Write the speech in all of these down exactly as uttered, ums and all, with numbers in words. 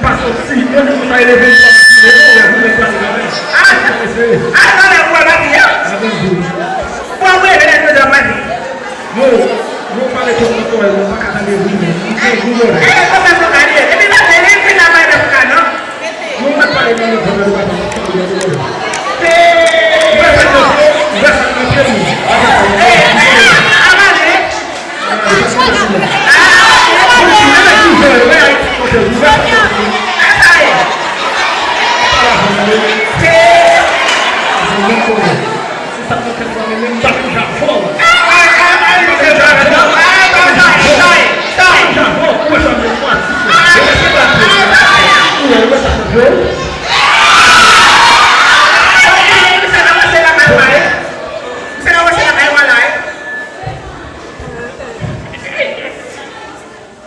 Pa soti, mwen di konsa eleve yon pa soti, mwen wè, mwen wè, mwen wè. Ah, ah, non, non, mwen pa di, hein. Bon, mwen rele mwen di mwen di. Yo, yo pale twòp nan kò, yo pa ka tande bri, men. Yo, yo, yo. Eh, konsa pou ka di. Epi la, se li ki la bay nan pou ka, non. Yo, mwen pale nan lòt zòn, yo pa tande. Ou wè sa k nan pye m? Ou wè sa k nan pye m? Eh, eh, ah, ah, ah, ah.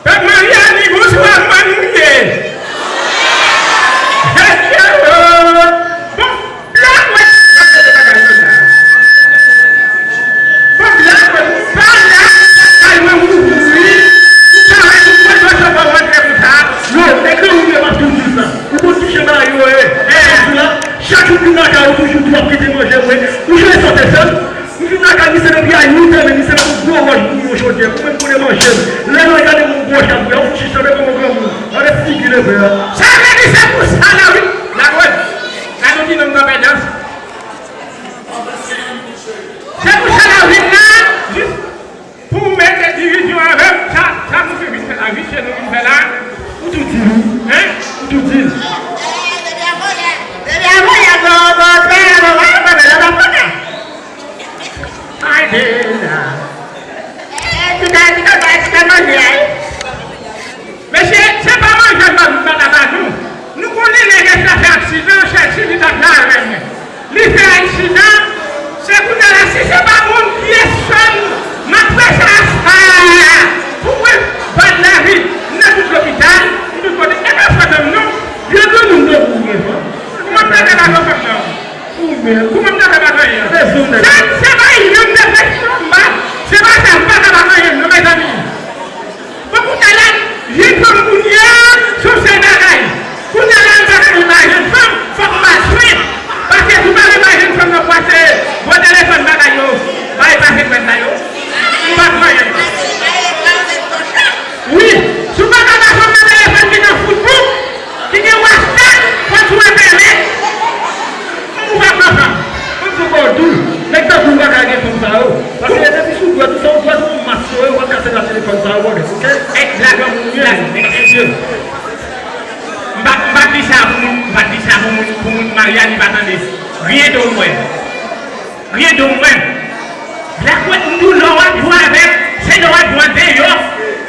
Pèp Maryani, bonswa, kòman nou ye? Bon, Black Web, bon, Black Web, ou pa la, kay mwen ouvri, ou pa la, ou pa la, ou pa la, ou pa la. Yo, ekri ou ye, m ap toujou di sa. Ou konn ki jan bagay yo ye. Eh, chak jou ki nan kay ou toujou di w ap kite manje, wi. Ou jwe sante sèl. M vin lakay misye depi a uit è, men misye nan yon gwo wòch pou yon chodyè. Pou mwen m konnen manje m. Lè nou gade yon gwo wòch ap bouyi, yon ti sante kòman granmoun. Gade figi leve a. Sa vle di se pou sa la wi. Lagwèd. Gade yon ti nonm nan pèdans. Se pou sa la vin la. Jis pou mete divizyon avè m. Sa, sa nou vin fè la. Vin fè nou vin fè la. Ou tou di l. Hein? Ou tou di l. Depi avan yè, depi avan yè, bon, bon, bon, bon, bon, bon, bon, bon, bon. Ay, de la. Eh, ti ta, ti ta, ti ta manje, ay. Mesye, se pa manje m ap ba nou. Nou konnen nèg sa fè aksidan, Chèlsi li t ap la avè m. Li fè aksidan, se kounye a la, si se pa moun ki esèl, m ap fè sa, sa, pou mwen, bat lavi, nan tout lopital, nan tout kote, e pa fanm nan non, yo di moun nan pou gen fanm. Kouman m ta fè pa gen fanm nan? Ou menm. Kouman m ta fè pa gen anyen? Se, se pa yon depresyon m pa, se pa sa, m pa ka pa gen anyen, non, mezanmi. Bon, kounye a la, jèn fanm kounye a, se yon sèl bagay. Kounye a la, m pa ka gen pa jèn fanm, fòk m pa swen. Paske si w pa gen pa jèn fanm nan pase, bon telefòn bagay yo, bay pa sekrè sa yo. M pa pran anyen. Wi, si w pa ka ba fanm nan telefòn ki nan Facebook, ki gen WhatsApp, fòk ou entènèt. Ou pa pran fanm. Mwen di w tou, nèg tankou w pa ka gen fanm sa yo. Paske depi sou dwèt ou, sa w dwèt ou mas yo, yo pa kase nan telefòn sa yo, oke? Èk blagan moun yo, blagan moun yo. M pa, m pa di sa pou moun, m pa di sa pou moun, pou moun Maryani pa tande. Griyen do m wè. Griyen do m wè. Black Web, m di w lè w ap jwe avè m, se lè w ap jwe andeyò.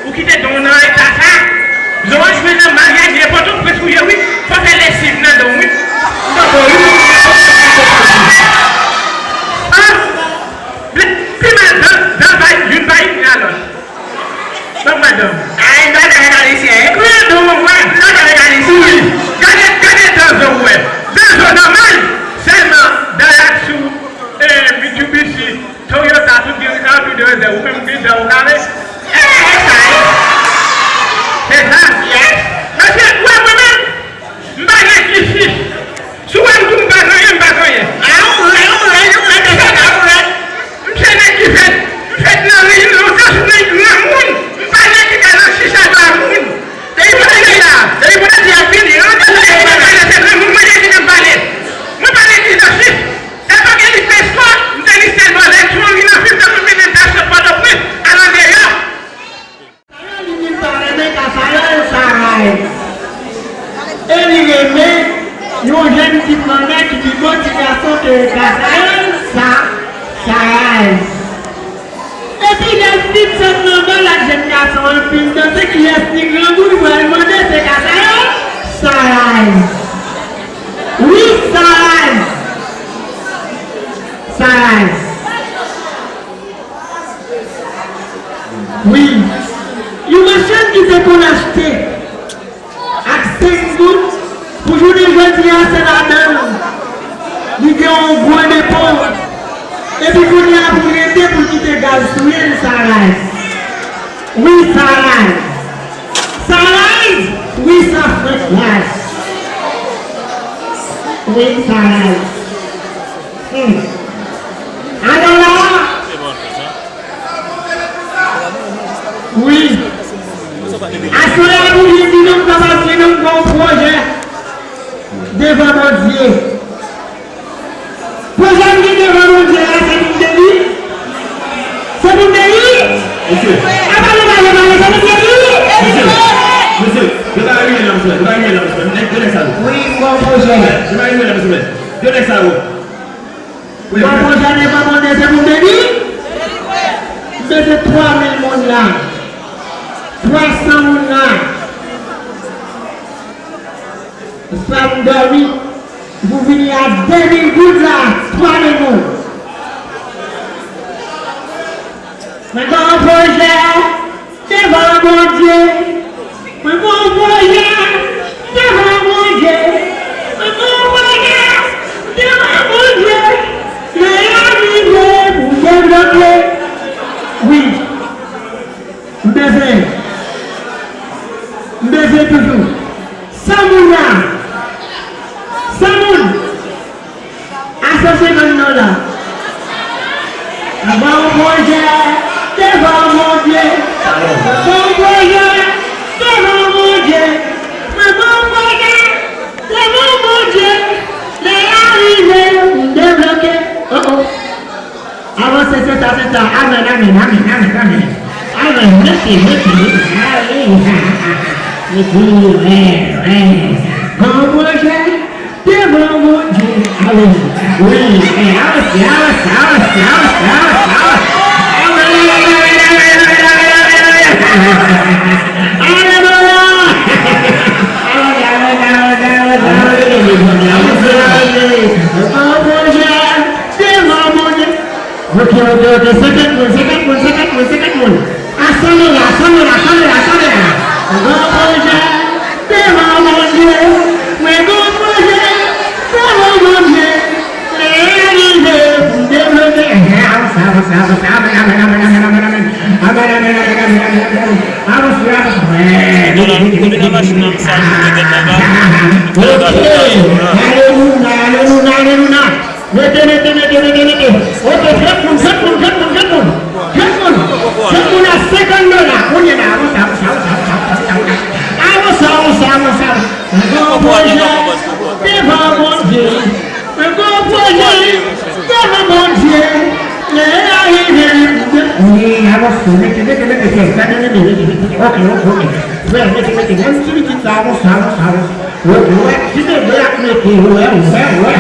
Ou kite don nan eta sa. Lè w ap jwe nan Maryani, e Pòtoprens ou ye wi. Fò fè lesiv nan don wi. M poko wi. Ah! Pi mal dan, dan bay, youn bay, youn alò. Ban m wè dan. Ay, m pa ta ret Ayisyen. Pran don mwen, m pa ta ret Ayisyen. Wi. Gade, gade dan zo w wè. Dan zo nòmal. Sèlman, dan Lexus, eh, Mitsubishi, Toyota, tout gen rezèv, tout gen rezèv. Ou menm gen dan ou kare. Eh, se sa, eh. Se sa. Yes. Mesye, ou wè mwen menm? M pa gen kifif. Si w wè m di w m pa gen anyen, m pa gen anyen. Ah, ou rèd, ou rèd, ou rèd, ou rèd, ou rèd. M se nèg ki fèt, m fèt nan ri, lontan sou nèg granmoun. M pa nèg ki ka nan chicha granmoun. Depi mwen te la, depi mwen te di ap vini, lontan sou nèg granmoun, mwen te di n ap pale. Mwen pa nèg ki nan chif. Sa pa gen li fè swa, m te li sèl bò lè, si w ri nan fim, tankou m mennen dach sot Pòtoprens, al andeyò. Li di l pa renmen Kasayòl, Sarayz. E li renmen yon jèn ti flannè ki pi bon ti gason ke Kasayòl, sa, Sarayz. Epi lè l fin sot nan bal ak jèn gason an, l fin danse, kiyès ki grangou, li pral mande, se Kasayòl, Sarayz. Wi, Sarayz. Sarayz. Wi. Yon machann ki te konn achte ak senk goud, pou jounen jodi a, se ladan l li gen yon gwo depo. Epi kounye a, pou l rete, pou l kite gaz touye l, Sarayz. Wi, Sarayz. Sarayz, Wi, sa frenk raz. Wi, sa raz. Hmm. Alò la, wi. Aswè a, nou vin di nou, nou kapab di nou gon pwojè devan Bondye. Pwojè m gen devan Bondye a, se pou m beni? Se pou m beni? Mesye. A pale, pale, pale, se pou m beni? Mesye, mesye, yo pa rive la, mesye, yo pa rive la, mesye. Nèg, de nèg sa yo. Wi, m gon pwojè. Yo pa rive la, mesye. De nèg sa yo. Wi, m gon pwojè devan Bondye, se pou m beni? M mete twa mil moun la. Twa san moun la. Fanm dòmi, pou vini a de mil goud la, twa mil goud. Mwen gon pwojè devan Bondye. Mwen gon pwojè devan Bondye. Mwen gon pwojè devan Bondye. Lè a rive pou m debloke. Wi. M bezwen. M bezwen toujou. San moun la. San moun. A san senkant dola. Mwen gon pwojè devan Bondye. Mwen gon pwojè devan Bondye. Mwen gon pwojè devan Bondye. Lè a rive pou m debloke. Oh, oh. Avanse, se sa, se sa. Amèn, amèn, amèn, amèn, amèn. Amèn, mete, mete, mete. Alelouya. Mete, wè, wè. Gon pwojè devan Bondye. Alelouya. Wi, e, avanse, avanse, avanse, avanse, avanse, avanse. Amèn, amèn, amèn, amèn, amèn, amèn. Alelouya. Avanse, avanse, avanse, avanse, avanse. Gon pwojè devan Bondye. Ok, ok, ok. Senkant moun, senkant moun, senkant moun, senkant moun. A san dola, san dola, san dola, san dola. Gon pwojè devan Bondye. Mwen gon pwojè devan Bondye. Lè a rive pou m debloke. Avanse, avanse, avanse. Amèn, amèn, amèn. Amèn, amèn, amèn, amèn. Avanse, avanse. Wè. Mete, mete, mete, mete, mete. Ok. Alelouya, alelouya, alelouya. Mete, mete, mete, mete, mete. Ok, jèn moun, jèn moun, jèn moun, jèn moun. Jèn moun. Jèn moun a senkant dola. Kounye a la, avanse, avanse, avanse. Avanse, avanse, avanse, avanse. Mwen gon pwojè devan Bondye. Mwen gon pwojè devan Bondye. Lè a rive. Wi, avanse. Mete, mete, mete, mete. Gade, mete, mete, mete. Ok, ok, ok. Frè, mete, mete. Menm ti pitit sa, avanse, avanse, avanse. Wè, wè, ti bebe ap mete, wè, wè, wè.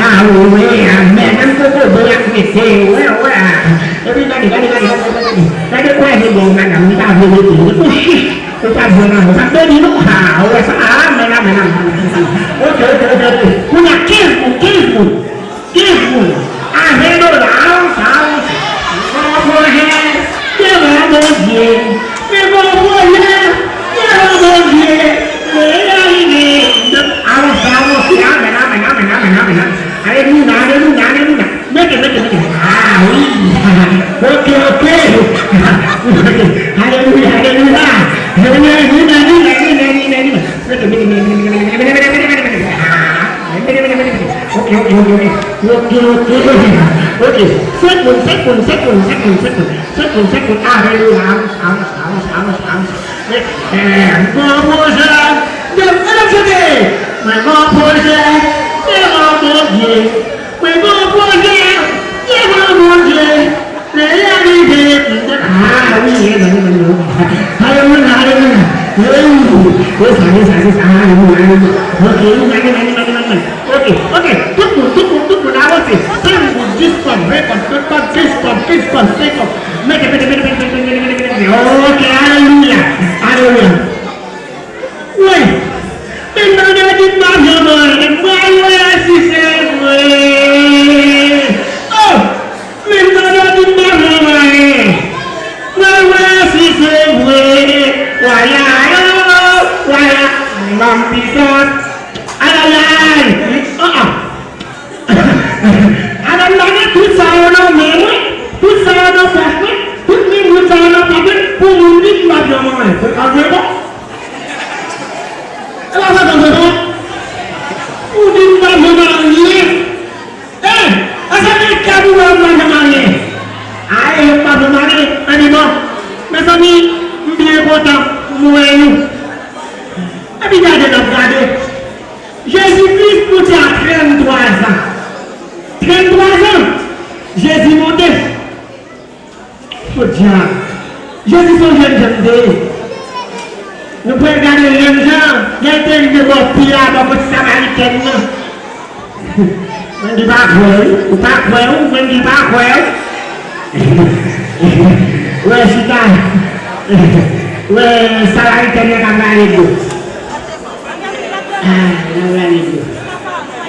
Ah, wi, amèn. Menm ti bebe ap mete, wè, wè. Epi gade, gade, gade, gade, gade. Gade kwaze bò, madanm, li pa vle mete. Ou chich, ou pa vle nan, ou pa beni, non. Ah, wè sa, amèn, amèn, amèn. Ok, ok, ok, ok. Kounye a kenz moun, kenz moun. Kenz moun. A ven dola, avanse, avanse. Gon pwojè devan Bondye. Mwen gon pwojè devan Bondye. Mwen rive. Avanse, avanse. Amèn, amèn, amèn, amèn, amèn. Alelouya, alelouya, alelouya. Mete, mete, mete. Ah, wi. Ok, ok. Alelouya, alelouya. Amen, amen, amen, amen, amen. Mete, mete, mete, mete. Ah. Ok, ok, ok, ok. Ok, ok, ok. Ok. Senk moun, senk moun, senk moun, senk moun, senk moun. Senk moun, senk moun. Alelouya. Avanse, avanse, avanse, avanse, avanse. Eh, gon pwojè. Mwen gon pwojè. Mwen gon pwojè. Mwen gon pwojè. Mwen gon pwojè. Mwen gon pwojè. Lè a rive pou m te. Ah, wi, amen, amen, amen. Alelouya, alelouya. Alelouya. Se sa, se sa, se sa. Alelouya, alelouya. Ok, amen, amen, amen, amen. Ok, ok. Tout moun, tout moun, tout moun, avanse. Senk goud, dis goud, ven goud, trant goud, kenz goud, kenz goud, senk goud. Mete, mete, mete, mete. Ok, alelouya. Alelouya. Wi. Menm tande di m pa janm anyen. Mwen wè si se vre. Oh! Menm tande di m pa janm anyen. Mwen wè si se vre. Waya, waya, manm pisans. Ayayay. Ah, ah. Alò, m pa gen tout sa yo nan men mwen, tout sa yo nan pòch mwen, tout mil goud sa yo nan pòch mwen, pou moun di m pa janm anyen. Al vre bon? E pa sa konn fè bon? Ou di m pa janm anyen. Eh, asa gen kè pou wè m pa janm anyen. Aye, m pa janm anyen. Anben bon. Mezanmi, m byen kontan m wè nou. Epi gade n ap gade. Jezi Kris monte a trannntwa zan. Trannntwa zan, Jezi monte. Podyab! Jezi se yon jèn jan m te ye. Nou pral gade jèn jan, lè l te rive bò pye a, bò kote Samaritèn nan. Wendy pa kwè, wi. Ou pa kwè, wi. Wendy pa kwè, wi. Wè, chita. Wè, Samaritèn nan k ap rale dlo. Ah, l ap rale dlo.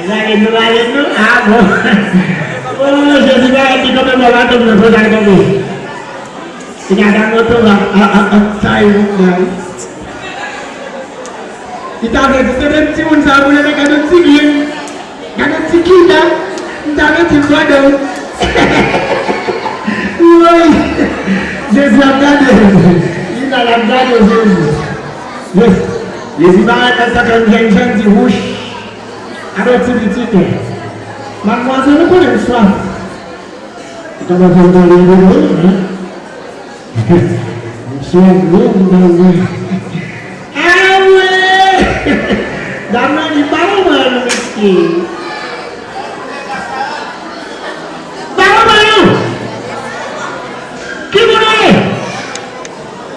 Rale dlo, rale dlo. Ah, bon. Oh, Jezi, pa di kanpe bò bato m nan, fò sa kanpe. Li ka ta moto la. Ah, ah, ah, sa e moun la, wi. Li ta vle di, se menm timoun sa a pou leve gade ti grenn. Gade ti kida. M ta mete l ladan. Woy. Jezi ap gade. Li la, l ap gade Jezi. Jezi. Jezi parèt nan tank yon jèn jan di wouch. Alò ti pitit. Madmwazèl, ou konnen m swaf. Ou ta pa fè m pale de mwen, hein? Misye gwo, m pale. Ah wi! Dam nan di, "Ba mwen mwen, mesye." Ba mwen mwen, non! Ki moun ou ye?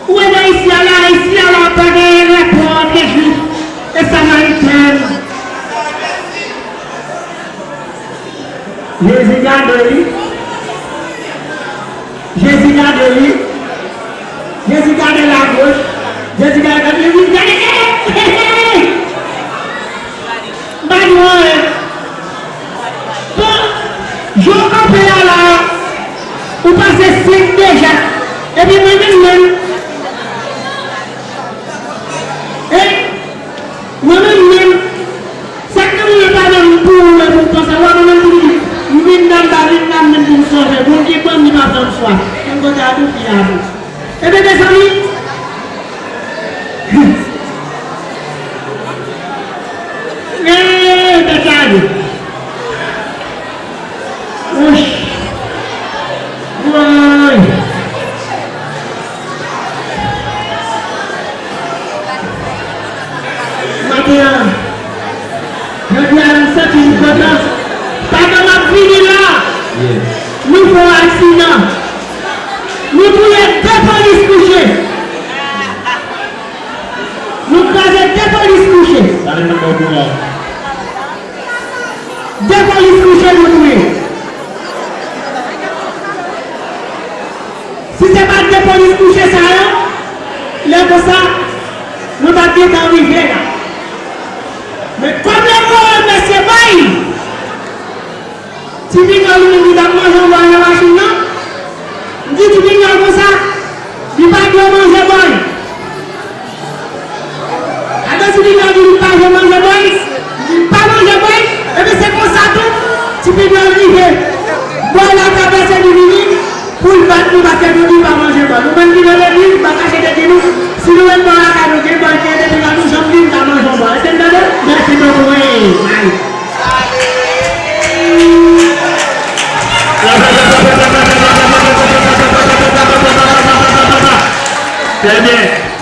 Ou wè nan isi a la, isi a la pa gen rapò ant Jwif e Samarityen. Jezi gade li. Jezi gade li. Jezi gade lagoch. Jezi gade, gade, Jezi gade. Hey, hey, hey, hey. M pa di w anyen. Bon, jan w kanpe a la, ou pase senk deja. Epi mwen menm menm. Hey. Mwen menm menm, sa k nan mwen pa menm pou ou menm ou panse, wè mwen menm tou li, m vin nan ba vin nan menm pou m sonje, bon ki bann li pa fè m swa, menm kote a tou fi a tou. Ebyen mezanmi, eee, tèt chaje. Wouch. Woy. Maten an, jodi a, m santi m kontan. Pandan m ap vini la, nou fè yon aksidan. Nou touye de polis kouche. Nou kraze de polis kouche. Gade nan bò pou la. De polis kouche nou touye. Si se pa t de polis kouche sa yo, lè konsa, nou t ap gentan rive la. Men kòm lemonn mesye bay, Ti Pinyòl li menm li t ap manje yon bòy nan machin nan. M di Ti Pinyòl konsa, li pa dwe manje bòy. Adan Ti Pinyòl di li pa janm manje bòy, li pa manje bòy, epi se konsa tou, Ti Pinyòl rive. Bòy la travèse li vini, pou l bat nou paske nou di pa manje bòy. Nou menm ki nan legliz, pa kache tete nou, si nou menm nan lakay nou gen bòy ki ede nou la, nou janm di n ka manje yon bòy. Èske n tande? Mèsi bokou, wi. Ay. Trè byen.